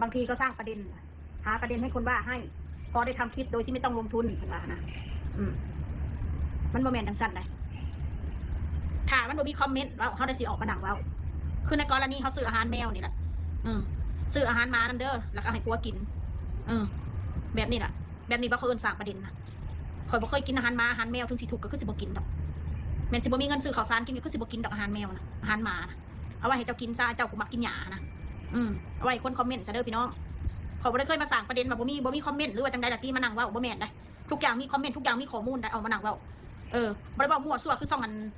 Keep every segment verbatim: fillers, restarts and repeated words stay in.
บางทีก็สร้างประเด็น หาประเด็นให้คนว่าให้ พอได้ทำคลิปโดยที่ไม่ต้องลงทุน เพิ่นว่านะ อืม มันบ่แม่นจั่งซั้นใด๋ ถ้ามันบ่มีคอมเมนต์เว้า เฮาได้สิออกมานั่งเว้า คือในกรณีเฮาซื้ออาหารแมวนี่แหละ อืม ซื้ออาหารหมานำเด้อ แล้วก็ให้ผัวกิน เออ แบบนี้ล่ะ แบบนี้บ่เขาเอิ้นสร้างประเด็นนะ ข้อยบ่เคยกินอาหารหมาอาหารแมว ถึงสิทุกข์ก็คือสิบ่กินดอก แม่นสิบ่มีเงินซื้อข้าวสารกินก็คือสิบ่กินดอกอาหารแมวนะ อาหารหมานะ เอาไว้ให้เจ้ากินซะ เจ้าผู้มักกินหญ้านะ อืม เอาไว้ให้คนคอมเมนต์ซะเด้อพี่น้อง ข้อยบ่ได้เคยมาสร้างประเด็นว่าบ่มี บ่มีคอมเมนต์หรือว่าจั่งใดล่ะติมานั่งเว้า บ่แม่นใด๋ ทุกอย่างมีคอมเมนต์ ทุกอย่างมีข้อมูลได้ เอามานั่งเว้า เออ บ่ได้เว้ามั่วซั่วคือช่องอัน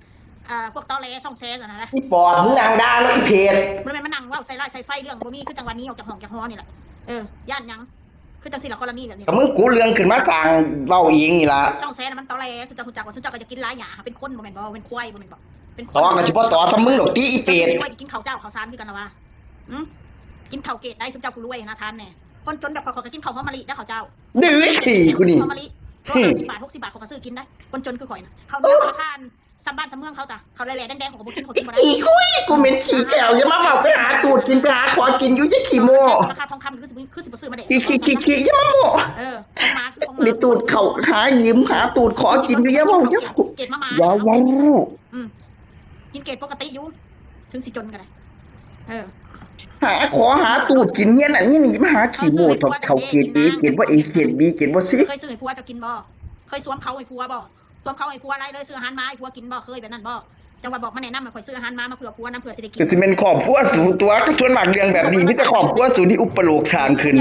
อ่า พวกตอแหลช่องแชร์นั่นนะ อีปอบ มึงนั่งด่าเนาะอีเพจ บ่แม่นมานั่งเว้าใส่ร้ายใส่ไฟเรื่องบ่มี คือจั่งหวะหนีออกจากห้องจากหอนี่แหละ เออ ย้านหยัง คือจั่งซี้ล่ะกรณีแบบนี้ ก็มึงกุเรื่องขึ้นมาสร้างเว้าเองนี่ล่ะ ช่องแชร์น่ะมันตอแหล ซุเจ้าฮู้จักว่า ซุเจ้าก็อยากกินหลายหญ้า เป็นคนบ่แม่นบ่ เป็นควายบ่แม่นบ่ เป็นคน ตอก็สิบ่ตอซำมึงดอกติอีเป็ด ซุเจ้าสิรวยสิกินข้าวเจ้าข้าวสารคือกันล่ะวะ หึ กินข้าวเกรดใด๋ ซุเจ้าผู้รวยนะ ถามแหน่ คนจนแบบข้อย ข้อยก็กินข้าวหอมมะลิได้ข้าวเจ้า ดื้อขี้กูนี่ หอมมะลิ โลละห้าสิบบาท หกสิบบาท ข้อยก็ซื้อกินได้ คนจนคือข้อยน่ะ ข้าวเหนียวราคา สำบ้านสำเมืองเขาจ้ะ ข้าวแหล่ๆแดงๆ ข้อยก็บ่กิน ข้อยกินบ่ได้ อีคุย กูเหม็นขี้แก้ว อย่ามาเว้า ไปหาตูดกิน ไปหาขอกินอยู่ อย่าขี้โม้ ราคาทองคำคือสิ คือสิบ่ซื้อมาเด้ ขี้ขี้ขี้ขี้ อย่ามาโม้ เออ ของหมาคือของหมา มีตูดเขาหายืม หาตูดขอกินอยู่ อย่าเว้า อย่า เกรดมาม่า อย่าเว้า อืม กินเกรดปกติอยู่ ถึงสิจนก็ได้ เออ หาขอหาตูดกินเนี่ยนั่นนี่นี่ มาหาขี้โม้ เขาซื้อให้ผัว เฒ่าเกรดเอ เกรดบ่เอ เกรดบี เกรดบ่ซี เคยซื้อให้ผัวเจ้ากินบ่ เคยสวมเขาให้ผัวบ่ สวมเขาให้ผัวหลายเลย ซื้ออาหารมาให้ผัวกินบ่ เคยแบบนั้นบ่ จั่งว่าบอกมาแนะนำให้ข้อยซื้ออาหารมา มาเผื่อผัวนำ เผื่อสิได้กิน ก็สิแม่นครอบครัวสูตัว ก็ส่วนมากเรื่องแบบนี้มีแต่ครอบครัวสูนี่อุปโลกน์สร้างขึ้น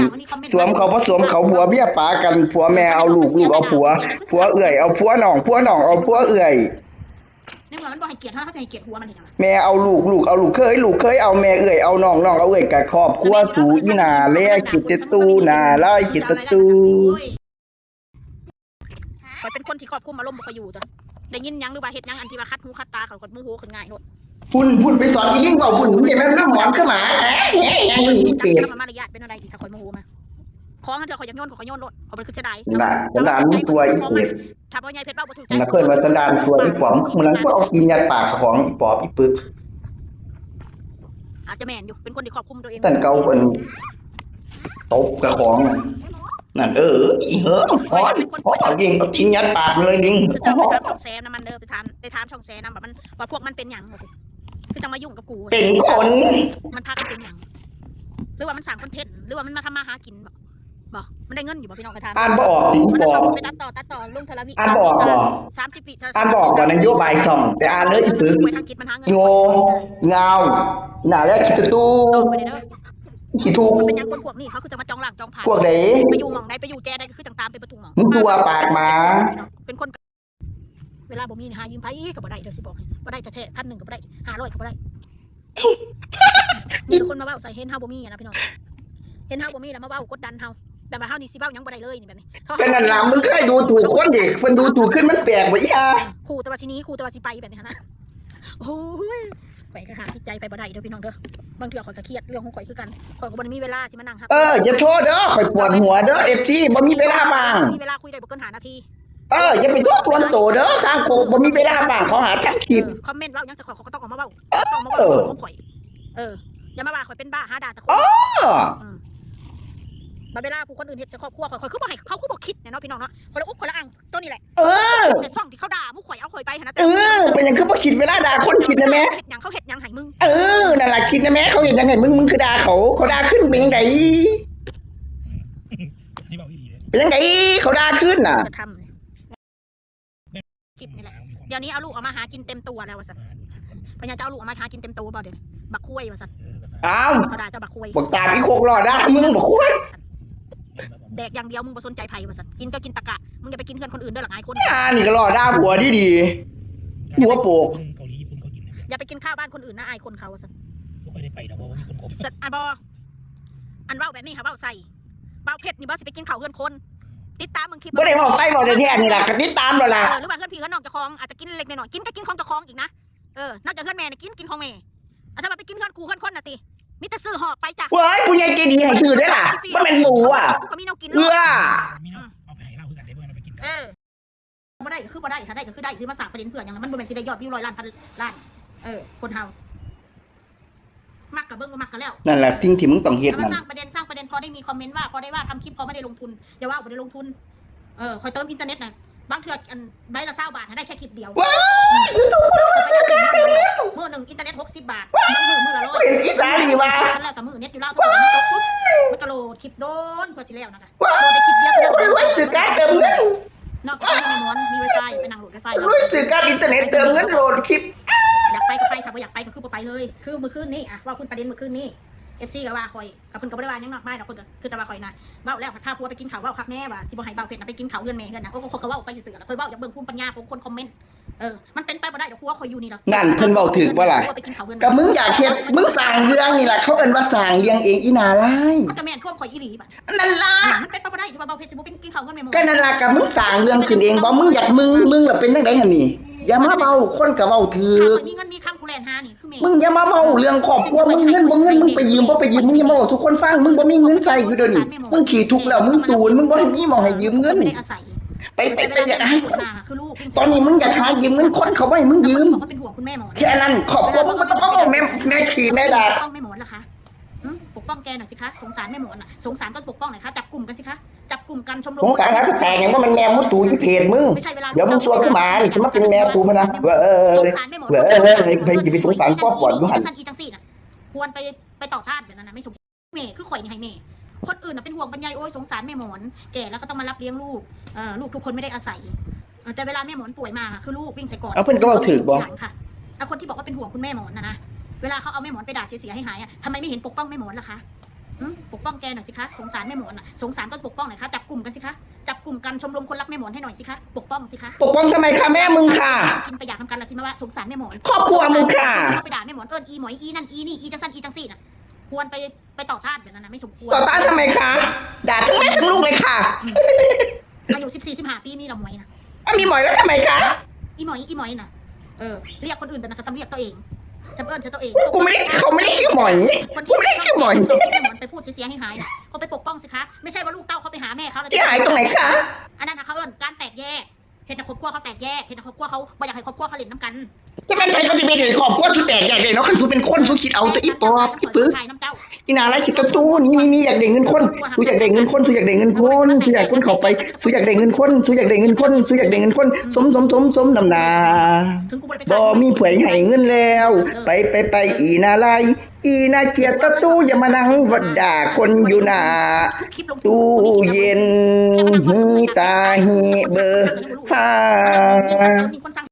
สวมเขาบ่สวมเขา ผัวเมียปากัน ผัวแม่เอาลูก ลูกเอาผัว ผัวเอื้อยเอาผัวน้อง ผัวน้องเอาผัวเอื้อย ในเมื่อมันบ่ให้เกียรติเฮา เฮาสิให้เกียรติผัวมันเฮ็ดหยังล่ะ แม่เอาลูก ลูกเอาลูกเขย ลูกเขยเอาแม่ เอื้อยเอาน้อง น้องเอาเอื้อย ก็ครอบครัวสูอีหน้าแล ขี้เตะตูหน้าลาย ขี้เตะตู โอ้ย ข้อยเป็นคนที่ควบคุมอารมณ์บ่ค่อยอยู่จ้ะ ได้ยินหยังหรือว่าเฮ็ดหยังอันที่ว่าขัดหูขัดตาข้อย ข้อยโมโหขึ้นง่ายโลด พุ่น พุ่นไปสอนอีลิงเว้าพุ่น มึงอย่ามาน้ำหมอนคือหมา แหะแหะแหะอยู่นี่อีเป็ด คำว่ามารยาทเป็นอะไรที่ถ้าข้อยโมโหมา ของอันเดียวข้อยอยากโยนข้อยก็โยนโลด ข้อยบ่ได้คิดเสียดาย น่ะ สันดานมึงตัวอีเป็ด ถ้าพ่อใหญ่เพชรเว้าบ่ถูกใจ น่ะเพิ่นว่าสันดานตัวอีปอบ มื้อหลังกูเอาตีนยัดปากของอีปอบอีปึก อาจจะแม่นอยู่ เป็นคนที่ควบคุมตัวเอง สันเก่าเพิ่นตบกับของนั่น นั่น เออ อีเหิงฮ้อนฮ้อน ยิงเอาตีนยัดปากมันเลยลิง คือเจ้าไปถามช่องแชร์นำมันเด้อ ไปถาม ไปถามช่องแชร์นำว่ามัน ว่าพวกมันเป็นหยังว่าสิ คือจั่งมายุ่งกับกู เป็นคน มันพากันเป็นหยัง หรือว่ามันสร้างคอนเทนต์ หรือว่ามันมาทำมาหากินบ่ บ่ มันได้เงินอยู่บ่พี่น้อง ก็ถาม อ่านบ่ออกติอีปอบ มันน่ะชอบไปตัดต่อ ตัดต่อลงเทื่อละวิ อ่านบ่ออกบ่ สามสิบวิ อ่านบ่ออกบ่ นโยบายช่อง ไปอ่านเด้ออีปึก ไปทางกิจมันหาเงิน โง่ งาว หน้าแลขี้ตะตู้ ไปเด้อ ขี้ทุกข์ มันเป็นหยังคนพวกนี้เขาคือจะมาจองหลังจองผ่าน พวกใด ไปอยู่หม่องใด ไปอยู่แจใดก็คือจั่งตามไปเบิดทุกหม่อง มึงตัวปากหมา เป็นคน เวลาบ่มีนี่หายืมไผก็บ่ได้เด้อ สิบอกให้ บ่ได้แท้ๆ พันหนึ่งก็บ่ได้ ห้าร้อยก็บ่ได้ มีแต่คนมาเว้าใส่ เห็นเฮาบ่มีอะนะพี่น้อง เห็นเฮาบ่มีแล้วมาเว้ากดดันเฮา แบบว่าเฮานี่สิเว้าหยังบ่ได้เลยนี่แบบนี้ เป็นนั่นล่ะ มึงเคยดูถูกคนดิ เพิ่นดูถูกขึ้นมันแปลกบ่อีห่า ขู่แต่ว่าสิหนี ขู่แต่ว่าสิไปแบบนี้หั้นนะ โอ้ย ข้อยก็ห้ามจิตใจไปบ่ได้เด้อพี่น้องเด้อ บางเทื่อข้อยก็เครียดเรื่องของข้อยคือกัน ข้อยก็บ่ได้มีเวลาสิมานั่งรับ เออ อย่าโทษเด้อ ข้อยปวดหัวเด้อ เอฟซี บ่มีเวลาว่าง มีเวลาคุยได้บ่เกินห้านาที เออ อย่าไปโทษส่วนตัวเด้อ ข้างโคกบ่มีเวลาว่าง เขาหาทำคลิป เออ คอมเมนต์เว้าหยังใส่ข้อย ข้อยก็ต้องออกมาเว้า เออ ต้องออกมาเว้าส่วนของข้อย เออ อย่ามาว่าข้อยเป็นบ้าหาด่าแต่คน เออ อืม บัดเวลาผู้คนอื่นเฮ็ดใส่ครอบครัวข้อย ข้อยคือบ่ให้ เขาคือบ่คิดเนี่ยเนาะพี่น้องเนาะ คนละอุ๊บคนละอัง ตัวนี้แหละ เออ แต่ช่องที่เขาด่าหมู่ข่อยเอาข่อยไปหั้นนะ เออ เป็นหยังคือบ่คิดเวลาด่าคน คิดนะแม่ เฮ็ดหยัง เขาเฮ็ดหยังให้มึง เออ นั่นล่ะ คิดนะแม่ เขาเฮ็ดหยังให้มึง มึงคือด่าเขา เขาด่าขึ้นเป็นจั่งใด นี่เว้าอีหลีเด้ เป็นจั่งใด เขาด่าขึ้นน่ะ กระทำ คลิปนี่แหละ เดี๋ยวนี้เอาลูกออกมาหากินเต็มตัวแล้วว่าซั่น พญาเจ้าเอาลูกออกมาหากินเต็มตัวบ่เดี๋ยวนี้ บักควายว่าซั่น อ้าว เขาด่าเจ้าบักควาย บักตาดอีโคกหล่อด่ามึงบักควาย แดกอย่างเดียว มึงบ่สนใจไผว่าซั่น กินก็กินตะกะ มึงอย่าไปกินเฮือนคนอื่นเด้อ หลายคน อ่า นี่ก็หล่อด่าผัวดีๆ หัวโปก เกาหลี ญี่ปุ่นเขากินนะ อย่าไปกินข้าวบ้านคนอื่นนะ อายคนเขาว่าซั่น บ่ค่อยได้ไปดอก เพราะว่ามีคนคบ ซั่น อ่ะบ่ อันเว้าแบบนี้ค่ะ เว้าใส่ เว้าเผ็ดนี่บ่ สิไปกินข้าวเฮือนคน ติดตามเบิ่งคลิป บ่ได้เว้าใส่เว้าแท้ๆนี่ล่ะ ก็ติดตามแล้วล่ะ เออ หรือว่าเฮือนพี่เฮือนน้องเจ้าของ อาจจะกินเล็กๆน้อยๆ กินก็กินของเจ้าของอีกนะ เออ นอกจากเฮือนแม่น่ะกิน กินของแม่ อ่ะ ถ้าว่าไปกินเฮือนกูเฮือนคนน่ะติ มีแต่ซื้อหอบไปจ้ะ เว้ย ผู้ใหญ่ใจดีให้ซื้อได้ล่ะ บ่แม่นหมูอ่ะ กูก็มีแนวกิน เอื้อ มีเนาะ เอาไปให้เราคือกันเด้ บ่แม่นเอาไปกินกัน เออ บ่ได้ก็คือบ่ได้ ถ้าได้ก็คือได้ สิมาสร้างประเด็นเพื่อหยังล่ะ มันบ่แม่นสิได้ยอดวิวร้อยล้านพันล้าน เออ คนเฮา มักก็เบิ่ง บ่มักก็แล้ว นั่นแหละสิ่งที่มึงต้องเฮ็ด เอามา นั่น สร้างประเด็น สร้างประเด็นพอ มีคอมเมนต์ว่า พอได้ว่าทำคลิป พอไม่ได้ลงทุน อย่าว่าบ่ได้ลงทุน เออ ข้อยเติมอินเทอร์เน็ตน่ะ บางเทื่ออันใบละซาวบาทหาได้แค่คลิปเดียว ว้ายยูทูบเพิ่นว่าซื้อการ์ดเติมเงิน มื้อหนึ่งอินเทอร์เน็ตหกสิบบาท บางมื้อมื้อละร้อย เห็นอีสาลีว่า แล้วแต่มื้อเน็ตอยู่ลาวเท่าไหร่มันตกปุ๊บมันก็โหลดคลิปโดนเพื่อสิแล้วนะคะ ว้าย โหลดได้คลิปเดียวก็แล้ว โอ้ยซื้อการ์ดเติมเงิน นอกจากมีมอนมีไวไฟไปนั่งโหลดไวไฟ โอ้ยซื้อการ์ดอินเทอร์เน็ตเติมเงินโหลดคลิป อยากไปก็ไปค่ะบ่อยากไปก็คือบ่ไปเลย คือมื้อคืนนี้อ่ะ ว่าคุณประเด็นมื้อคืนนี้ เอฟซี ก็ว่าข่อยก็เพิ่นก็บ่ได้ว่าหยังมากมายดอก เพิ่นก็คือแต่ว่าข่อยน่ะเว้าแล้วถ้าผัวไปกินข้าวเว้าคักแน่ว่าสิบ่ให้เบาเพชรน่ะไปกินข้าวเฮือนแม่เฮือนนะ โอ้ก็ข่อยก็เว้าไปซื่อๆล่ะ ข่อยเว้าอยากเบิ่งภูมิปัญญาของคนคอมเมนต์ เออ มันเป็นไปบ่ได้ดอก ผัวข่อยอยู่นี่ล่ะ นั่นเพิ่นเว้าถืกบ่ล่ะ ผัวไปกินข้าวเฮือน ก็มึงอยากเฮ็ด มึงสร้างเรื่องนี่ล่ะ เขาเอิ้นว่าสร้างเรื่องเองอีหน้าลาย มันก็แม่นความข่อยอีหลีบัด นั่นล่ะ มันเป็นไปบ่ได้ที่ว่าเบาเพชรสิบ่ไปกินข้าวเฮือนแม่หมอ ก็นั่นล่ะก็มึงสร้างเรื่องขึ้นเองบ่ มึงอยากมึง มึงล่ะเป็นจังได๋หั่นนี่ อย่ามาเว้า คนก็เว้าถืก มีเงินมีคำกูแล่นหานี่คือแม่ มึงอย่ามาเว้าเรื่องครอบครัว มึงเงินบ่เงิน มึงไปยืมบ่ไปยืม มึงอย่ามาเว้าสู่คนฟัง มึงบ่มีเงินใช้อยู่เดี๋ยวนี้ มึงขี้ทุกข์แล้ว มึงสูน มึงบ่มีหม่องให้ยืมเงิน ไม่ได้อาศัย ไปไปไปอยากให้ คือลูก ตอนนี้มึงอยากหายืมเงินคนเขาบ่ให้มึงยืม บอกว่าเป็นห่วงคุณแม่หมอ แค่นั้น ครอบครัวมึงบ่ต้องมาเว้าแม่แม่ขี้แม่ด่า ปกป้องแม่หมอนเหรอคะอืมปกป้องแกหน่อยสิคะ สงสารแม่หมอนน่ะ สงสารก็ปกป้องหน่อยคะ จับกลุ่มกันสิคะ จับกลุ่มกันชมรม สงสารแล้วก็แตกอย่างว่ามันแม่มุดตูอยู่เพจมึง ไม่ใช่เวลา เดี๋ยวมึงส่วนขึ้นมาจะมาเป็นแม่กูพะนะเว้ย สงสารแม่หมอน เว้ย ใครจะไปสงสารครอบครัวอยู่หั่น จังซั่นอีจังซี่น่ะ ควรไปไปต่อต้านแบบนั้นนะ ไม่สม แม่คือข่อยนี่ให้แม่ คนอื่นน่ะเป็นห่วงเป็นใย โอ้ยสงสารแม่หมอน แก่แล้วก็ต้องมารับเลี้ยงลูก เออ ลูกทุกคนไม่ได้อาศัย เออ แต่เวลาแม่หมอนป่วยมาคือลูกวิ่งใส่กอด เอาเพิ่นก็เว้าถืกบ่ ทีหลังค่ะ เอาคนที่บอกว่าเป็นห่วงคุณแม่หมอนนะนะ เวลาเขาเอาแม่หมอนไปด่าเสียหายๆอ่ะ ทำไมไม่เห็นปกป้องแม่หมอนล่ะคะอืมปกป้องแกหน่อยสิคะ สงสารแม่หมอนน่ะ สงสารก็ปกป้องหน่อยคะ จับกลุ่มกันสิคะ จับกลุ่มกันชมรมคนรักแม่หมอนให้หน่อยสิคะ ปกป้องสิคะ ปกป้องทำไมคะแม่มึงค่ะ กินไปอยากทำกันละสิมาว่าสงสารแม่หมอน ครอบครัวมึงค่ะ เขาไปด่าแม่หมอน เอิ้นอีหมอยอีนั่นอีนี่ อีจังซั่นอีจังซี่น่ะ ควรไปไปต่อต้านแบบนั้นนะ ไม่สมควร ต่อต้านทำไมคะ ด่าทั้งแม่ทั้งลูกเลยค่ะ อายุสิบสี่ สิบห้าปีมีละหมอยนะ อ่ะมีหมอยแล้วทำไมคะ อีหมอยอีหมอยน่ะ เออ เรียกคนอื่นแบบนั้นก็สำเรียกตัวเองจำเอิ้นใส่ตัวเอง กูไม่ได้เขาไม่ได้ชื่อหมอย คน กูไม่ได้ชื่อหมอย ไปพูดเสียหายหายๆน่ะก็ไปปกป้องสิคะ ไม่ใช่ว่าลูกเต้าเขาไปหาแม่เขาแล้ว เสียหายตรงไหนคะ อันนั้นนะเขาเอิ้นการแตกแยก เห็นแต่ครอบครัวเขาแตกแยก เห็นแต่ครอบครัวเขาบ่อยากให้ครอบครัวเขาเล่นน้ำกัน จะเป็นใครเขาจะไปถือครอบครัวที่แตกแยกเลยเนาะ คันกูเป็นคนสุคิดเอาแต่อีปอบอีปึก อีหน้าลายขี้ตะตูนี่นี่นี่อยากได้เงินคน สูอยากได้เงินคน สูอยากได้เงินคน สูอยากคนเข้าไป สูอยากได้เงินคน สูอยากได้เงินคน สูอยากได้เงินคน สมสมสมสมนำหน้า ถึงกูบ่ได้ไป บ่มีผู้ใดให้เงินแล้ว ไปไปไปอีหน้าลาย อีหน้าเกลียดตะตูอย่ามานั่งวัดด่าคนอยู่หน้า ทุกคลิปลง ตู้เย็น ฮีตาฮีเบอร์ห้า มีคนสั่ง